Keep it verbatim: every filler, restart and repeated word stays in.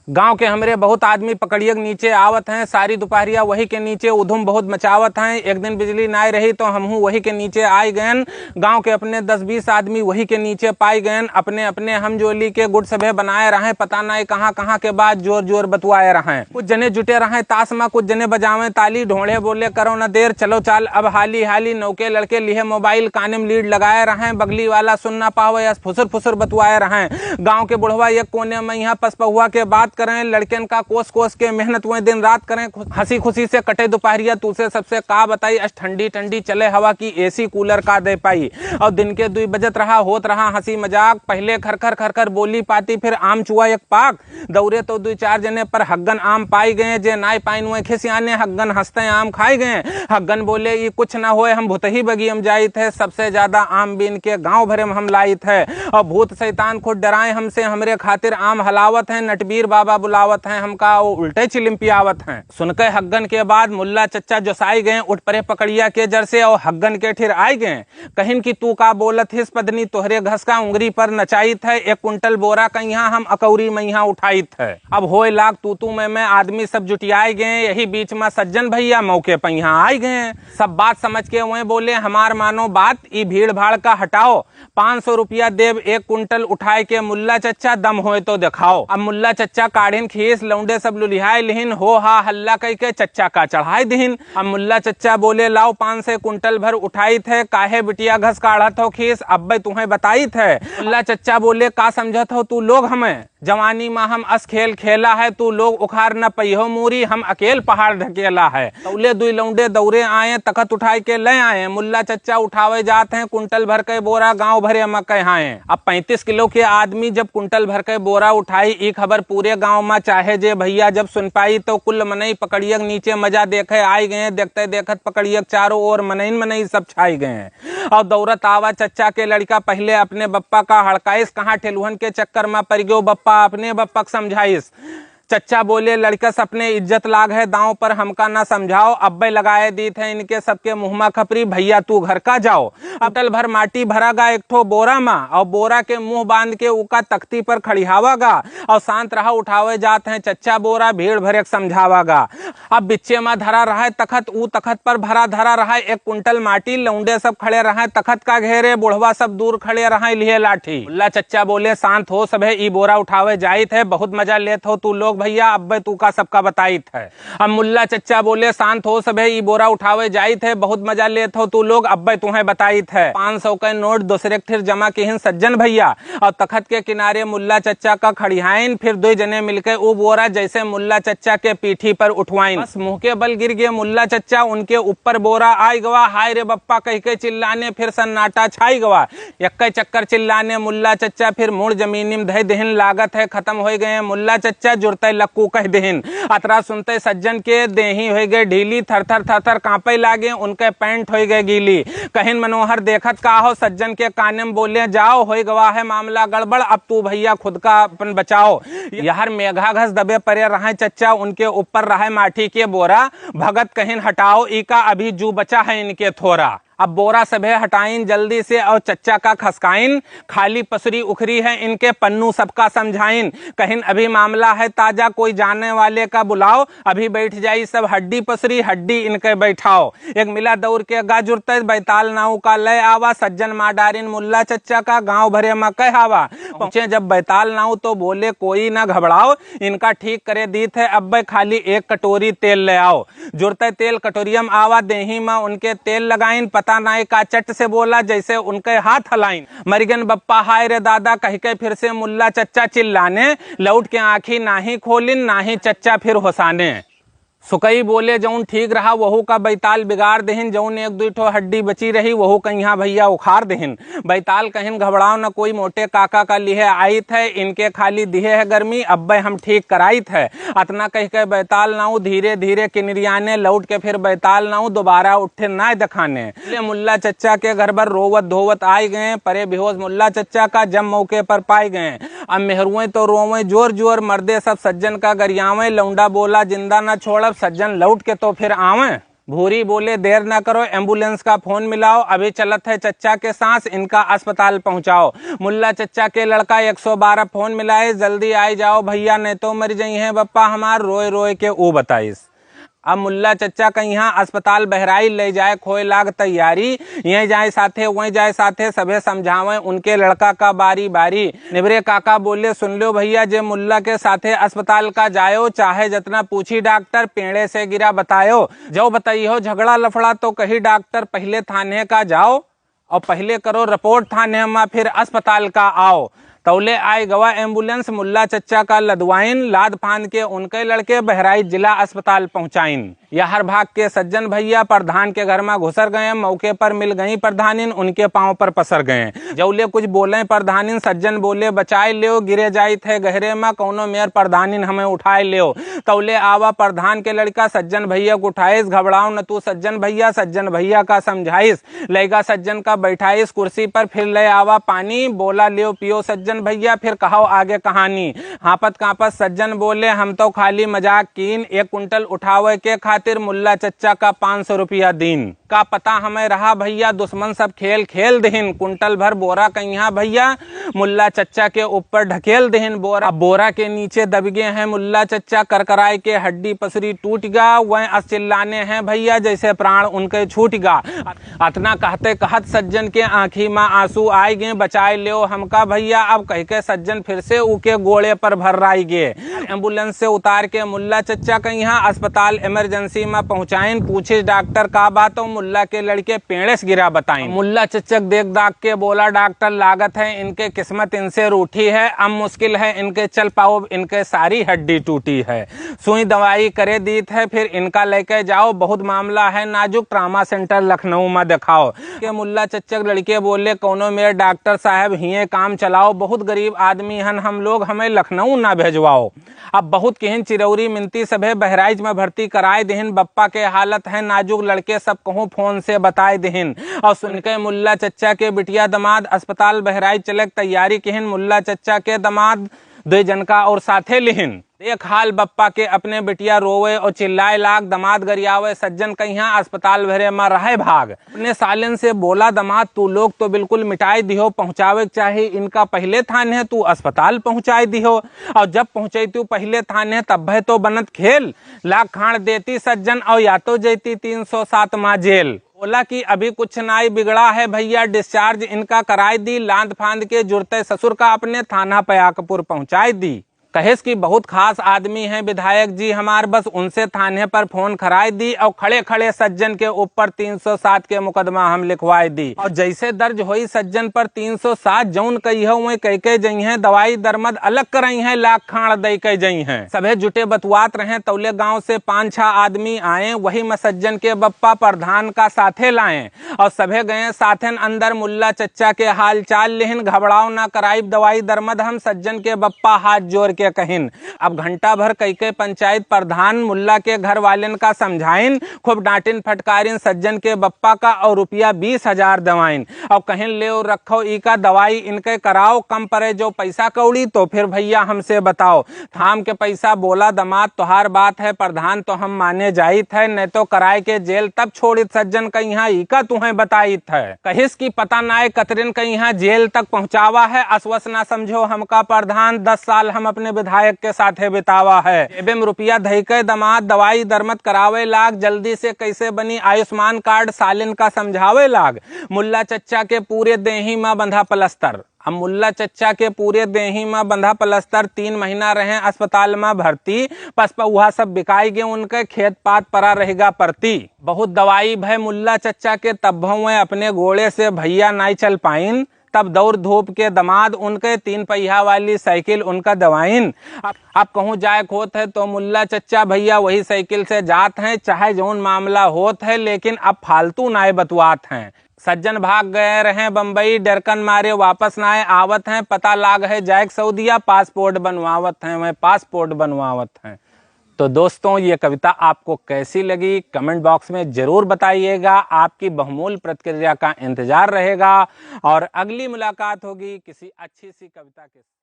गांव के हमरे बहुत आदमी पकड़ियक नीचे आवत हैं, सारी दुपहरिया वही के नीचे उधुम बहुत मचावत हैं। एक दिन बिजली नाय रही तो हमहू वही के नीचे आइ गयन। गांव के अपने दस बीस आदमी वही के नीचे पाइ गयन। अपने अपने हमजोली के गुट सभे बनाए रहें, पता नाय कहाँ कहाँ के बात जोर जोर बतुआए रहें। कुछ जने जुटे रहें ताश मा, कुछ जने बजावें ताली, ढोंढे बोले करो न देर, चलो चाल अब हाली हाली। नौके लड़के लिहे मोबाइल, काने में लीड लगाए रहें, बगली वाला सुन ना पावे, अस फुसुर फुसुर बतुआए रहें। गांव के बुढ़वा एक कोने में यहाँ पसपहुआ के बात करें, लड़कन का कोस कोस के मेहनत वह दिन रात करें। खु-, हंसी खुशी से कटे दुपहरिया, तू से सबसे का बताई, अस ठंडी ठंडी चले हवा की एसी कूलर का दे पाई। और दिन के दुई बजत रहा, होत रहा हंसी मजाक, पहले खर खर खर खर बोली पाती, फिर आम चुआ एक पाक। दौरे तो दुई चार जने पर हग्गन आम पाई गए, जे नाय पाइन वह खिसियाने, हग्गन हंसते आम खाई गए। हग्गन बोले, "ई कुछ ना होए, हम भुतही बगियम जाइत है, सबसे ज्यादा आम बीन के गांव भरे में हम लाइत है। और भूत शैतान खुद डराए हमसे, हमरे खातिर आम हलावत हैं, नटबीर बाबा बुलावत हैं, हमका वो उल्टे चिलिम पियावत हैं।" सुनके हग्गन के बाद मुल्ला चच्चा जोसाई गए, उठ परे पकड़िया के जर से और हग्गन के ठिर आइ गए। कहिन कि तू का बोलत हिस पदनी, तोहरे घस का उंगरी पर नचाइत है, एक कुंटल बोरा कहिया हम अकौरी मइहा उठाइत है। अब होए लाग तू तू मैं मैं, आदमी सब जुटियाए गए। यही बीच में सज्जन भैया मौके पर यहाँ आइ गए। सब बात समझ के वह बोले, "हमार मानो बात, ई भीड़ भाड़ का हटाओ, पाँच सौ रुपया देब एक कुंटल उठाए के मुल्ला चच्चा, दम होए तो दिखाओ।" अब मुल्ला चच्चा काढ़िन खीस, लौंडे सब लुलिहाए लिहिन, हो हा हल्ला कई के चच्चा का चढ़ाए दिहिन। अब मुल्ला चच्चा बोले, "लाओ पाँच सौ कुंटल भर उठाइत है, काहे बिटिया घस काढ़त हो खीस, अब्बे तुम्हें बताइत है।" मुल्ला चच्चा बोले, "का समझत हो तू लोग हमें? जवानी मा हम अस खेल खेला है, तू लोग उखार न पइहो मूरी, हम अकेल पहाड़ ढकेला है।" तौले दुई लौंडे दौरे आए, तखत उठाए के ले आए। मुल्ला चच्चा उठावे जात हैं कुंटल भर के बोरा, गांव भरे मा कहाए। अब पैंतीस किलो के आदमी जब कुंटल भर के बोरा उठाई, ई खबर पूरे गांव मा चाहे जे भैया जब सुन पाई, तो कुल मनई पकड़ियक नीचे मजा देखे आइ गए। देखते देखत पकड़ियक चारों ओर मनइन मनई सब छाई गए। और दौरत आवा चच्चा के लड़का, पहले अपने बप्पा का हड़काइस, कहाँ ठेलुहन के चक्कर मा पड़ गयो बप्पा, अपने बप्पा के समझाइस। चच्चा बोले, "लड़कस, अपने इज्जत लाग है दांव पर, हमका ना समझाओ, अब्बे लगाए दीत है इनके सबके मुँह मा खपरी, भैया तू घर का जाओ।" अब टल भर माटी भरा गा एक ठो बोरा मा, और बोरा के मुँह बांध के उका तख्ती पर खड़िहावा गा, और शांत रहा उठावे जात हैं चच्चा बोरा, भीड़ भरे के समझावा गा। अब बिच्चे मा धरा रहे तखत, ऊ तखत पर भरा धरा रहे एक कुंटल माटी। लौंडे सब खड़े रहे तखत का घेरे, बुढ़वा सब दूर खड़े रहे लिहे लाठी। मुल्ला चच्चा बोले, "शांत हो सभे, ई बोरा उठावे जाइत है, बहुत मजा लेत हो तू लोग भैया, अब्बे तू का सबका बताइत है।" अब मुल्ला चच्चा बोले, "शांत हो सभे, ई बोरा उठावे जाइत है, बहुत मजा लेत हो तू लोग, अब्बे तुम्हें बताइत है।" पाँच सौ के नोट दूसरे के ठिर जमा किहिन सज्जन भैया, और तखत के किनारे मुल्ला चच्चा का खड़िहाइन, फिर दुई जने मिलके ऊ बोरा जैसे मुल्ला चच्चा के पीठी पर उठवाइन। बस मुँह के बल गिर गए मुल्ला चच्चा, उनके ऊपर बोरा आइ गवा। "हाय रे बप्पा" कह के चिल्लाने, फिर सन्नाटा छाई गवा। यक्के चक्कर चिल्लाने मुल्ला चच्चा, फिर मुड़ जमीनी में धै देहिन, "लागत है खत्म होइ गए मुल्ला चच्चा, जुरते लक्कू कह देहिन।" अतरा सुनते सज्जन के देही होइ गए ढीली, थर थर थर थर कांपे लागे, उनके पैंट होइ गए गीली। कहिन, "मनोहर देखत का हो?" सज्जन के काने में बोले, "जाओ, होइ गवा है मामला गड़बड़, अब तू भैया खुद का अपन बचाओ।" यहर मेघा घस दबे परे रहे चच्चा, उनके ऊपर रहे माटी के बोरा। भगत कहिन, "हटाओ, ई का अभी जू बचा है इनके थोरा।" अब बोरा सभे हटाइन जल्दी से और चच्चा का खसकाइन, खाली पसरी उखरी है इनके, पन्नू सबका समझाइन। कहिन, "अभी मामला है ताजा, कोई जाने वाले का बुलाओ, अभी बैठ जाई सब हड्डी पसरी, हड्डी इनके बैठाओ।" एक मिला दौड़ के गा जुरते, "बैताल नाऊ का ले आवा, सज्जन माडारिन मुल्ला चच्चा का, गांव भरे मा कहावा।" पहुँचे जब बैताल नाऊ तो बोले, "कोई ना घबराओ, इनका ठीक करे दीत है, अब्बे खाली एक कटोरी तेल ले आओ।" जुरते तेल कटोरिया मा आवा, देही मा उनके तेल लगाइन, पता नाय का चट से बोला, जैसे उनके हाथ हलाइन। "मरिगन बप्पा, हाय रे दादा" कह के फिर से मुल्ला चच्चा चिल्लाने, लौट के आँखी नाहीं खोलिन, नाहीं चच्चा फिर होसाने। सुकई बोले, "जौन ठीक रहा, वहू का बैताल बिगाड़ देहिन, जौन एक दुई ठो हड्डी बची रही, वहू कहिया भैया उखाड़ देहिन।" बैताल कहिन, "घबराओ न कोई, मोटे काका का लिहे आइत है, इनके खाली दिहे है गर्मी, अब्बे हम ठीक कराइत है।" अतना कह के बैताल नाऊ धीरे धीरे किनरियाने, लौट के फिर बैताल नाऊ दोबारा उठे नाय देखाने। ले मुल्ला चच्चा के घर बर रोवत धोवत आइ गए, परे बेहोश मुल्ला चच्चा का जब मौके पर पाइ गए। अब मेहरुए तो रोवे जोर जोर, मर्दे सब सज्जन का गरियावे, लौंडा बोला, "जिंदा न छोड़ब, सज्जन लौट के तो फिर आवे।" भूरी बोले, "देर ना करो, एम्बुलेंस का फोन मिलाओ, अभी चलत है चच्चा के सांस, इनका अस्पताल पहुँचाओ।" मुल्ला चच्चा के लड़का एक सौ बारह फोन मिलाए, "जल्दी आइ जाओ भइया, नहीं तो मरि जइहैं बप्पा हमार," रोए रोए के ऊ बताइस। अब मुल्ला चच्चा कइहाँ अस्पताल बहराइच लइ जाए खोए लाग तैयारी, यहीं जाए साथे, वहीं जाए साथे, सभे समझावैं उनके लड़का का बारी बारी। निबरे काका बोले, "सुन ल्यो भइया, जे मुल्ला के साथे अस्पताल का जायो, चाहे जतना पूछी डाक्टर, पेड़े से गिरा बतायो। जउ बताइहो झगड़ा लफड़ा तो कही डाक्टर, पहिले थाने का जाओ और पहिले करो रिपोर्ट थाने मा, फिर अस्पताल का आओ।" तौले आइ गवा एम्बुलेंस, मुल्ला चच्चा का लदवाइन, लाद फांद के उनके लड़के बहराइच जिला अस्पताल पहुँचाइन। यहर भाग के सज्जन भइया प्रधान के घर मा घुसर गए, मौके पर मिल गई प्रधानिन, उनके पाँव पर पसर गए। जौले कुछ बोले प्रधानिन, सज्जन बोले, "बचाए लेव, गिरे जाइत है गहरे मा, कौनो मेर प्रधानिन हमें उठाए लेव।" तौले आवा प्रधान के लड़का सज्जन भइया को उठाइस, "घबराओ न तू सज्जन भइया," सज्जन भइया का समझाइस। लइगा सज्जन का बैठाइस कुर्सी पर, फिर ले आवा पानी, बोला, "लेव पियो सज्जन भइया, फिर कहो आगे कहानी।" हाँपत काँपत सज्जन बोले, "हम तो खाली मजाक कीन, एक कुंटल उठावे के खातिर मुल्ला चच्चा का पाँच सौ रुपया दीन। का पता हमें रहा भइया, दुश्मन सब खेल खेल दिहिन, कुंटल भर बोरा कइहाँ भइया, मुल्ला चच्चा के ऊपर ढकेल दिहिन बोरा। अब बोरा के नीचे दबिगे हैं मुल्ला चच्चा, करकराए के हड्डी पसरी टूटिगा, वह अस चिल्लाने हैं भइया, जैसे प्राण उनके छूटिगा।" अतना कहते कहत सज्जन के आँखी मा आँसू आइगे, "बचाए लेव हमका भइया," अब कहिके सज्जन फिर से उके गोड़े पर भर्राइगे। एम्बुलेंस से उतार के मुल्ला चच्चा कइहाँ अस्पताल इमरजेंसी मा पहुँचाइन। पूछिस डाक्टर का बात, तो मुल्ला के लड़के पेड़े से गिरा बताइन। मुल्ला चच्चा के देख दाख के बोला, "डाक्टर, लागत है इनके किस्मत इनसे रूठी है, अब मुश्किल है इनके चल पाओ, इनके सारी हड्डी टूटी है।" सुई दवाई करे दीत है, फिर इनका लेके जाओ, बहुत मामला है नाजुक, ट्रामा सेंटर लखनऊ मा देखाओ। के मुल्ला चच्चा के लड़के बोले, "कौनो मेर डाक्टर साहब, हिये काम चलाओ, बहुत गरीब आदमी हन हम लोग, हमें लखनऊ ना भेजवाओ।" अब बहुत किहिन चिरौरी मिनती, सभे बहराइच मा भर्ती कराए दिहिन, बप्पा के हालत है नाजुक, लड़के सब कहूँ फोन से बताए दिहिन। और सुन के मुल्ला चच्चा के बिटिया दमाद अस्पताल बहराइच चले के तैयारी किहिन, मुल्ला चच्चा के दमाद दुइ जन का और साथे लिहिन। देख हाल बप्पा के अपने बिटिया रोवे और चिल्लाए लाग, दमाद गरियावे, सज्जन कइहाँ अस्पताल भरे मा रहे भाग। अपने सालेन से बोला, "दमाद, तू लोग तो बिल्कुल मिटाए दिहो, पहुँचावे के चाही इनका पहिले थाने, तू अस्पताल पहुँचाए दिहो, और जब पहुँचैतू पहिले थाने तब्बे तो बनत खेल, लाग खाड़ देती सज्जन और या तो जैती तीन सौ सात मा जेल।" बोला कि अभी कुछ नाई बिगड़ा है भइया, डिस्चार्ज इनका कराए दी, लांद फांद के जुरते ससुर का अपने थाना पयागपुर पहुँचाए दी। कहेस कि बहुत खास आदमी हैं विधायक जी हमार, बस उनसे थाने पर फोन कराए दी और खड़े खड़े सज्जन के ऊपर तीन सौ सात के मुकदमा हम लिखवाए दी। और जैसे दर्ज होई सज्जन पर तीन सौ सात, जौन कहियो वहीं कह के जइहैं, दवाई दरमद अलग करइहैं, लाख खाड़ दइ के जइहैं। सभे जुटे बतुआत रहें, तौले गाँव से पाँच छह आदमी आए, वही मा सज्जन के बप्पा प्रधान का साथे लाए। और सभे गए साथन अंदर, मुल्ला चच्चा के हाल चाल लिहिन, घबराव ना, कराइब दवाई दरमद हम, सज्जन के बप्पा हाथ जोर के कहिन। अब घंटा भर कई के पंचायत प्रधान मुल्ला के घर वालेन का समझाइन, खूब डांटिन फटकारिन सज्जन के बप्पा का और रुपया बीस हजार दवाइन। और कहिन, "लेव रखो ई का दवाई इनके कराओ, कम परे जो पैसा कौड़ी तो फिर भइया हमसे बताओ।" थाम के पैसा बोला, "दमाद तोहार बात है प्रधान, तो हम माने जाइत है, नहीं तो कराए के जेल तब छोड़ित सज्जन कइहाँ, ई का तुहें बताइत है।" कहिस कि पता नाय कतरिन कइहाँ जेल तक पहुँचावा है, असवस ना समझो हमका प्रधान, दस साल हम अपने विधायक के साथे बितावा है। जेबे में रुपया धइ के दमाद दवाई दरमद करावे लाग, जल्दी से कैसे बनी आयुष्मान कार्ड सालिन का समझावे लाग। मुल्ला चच्चा के पूरे देही मा बंधा पलस्तर। अब मुल्ला चच्चा के पूरे देही मा बंधा पलस्तर, तीन महीना रहे अस्पताल मा भर्ती, पसपौहा सब बिकाई गे उनके, खेत पात परा रहेगा परती। बहुत दवाई भय मुल्ला चच्चा के, तब भवे अपने गोड़े से भइया नाई चल पाइन। तब दौड़ धूप के दमाद उनके तीन पहिया वाली साइकिल उनका दवाइन। अब, अब कहूँ जाए के होत है तो मुल्ला चच्चा भइया वही साइकिल से जात हैं, चाहे जौन मामला होत है, लेकिन अब फालतू नाय बतुआत हैं। सज्जन भाग गए रहे बम्बई, डरकन मारे वापस नाय आवत हैं। पता लाग है जाए के सऊदिया, पासपोर्ट बनवावत हैं, वह पासपोर्ट बनवावत हैं। तो दोस्तों, ये कविता आपको कैसी लगी, कमेंट बॉक्स में जरूर बताइएगा। आपकी बहुमूल्य प्रतिक्रिया का इंतजार रहेगा और अगली मुलाकात होगी किसी अच्छी सी कविता के साथ।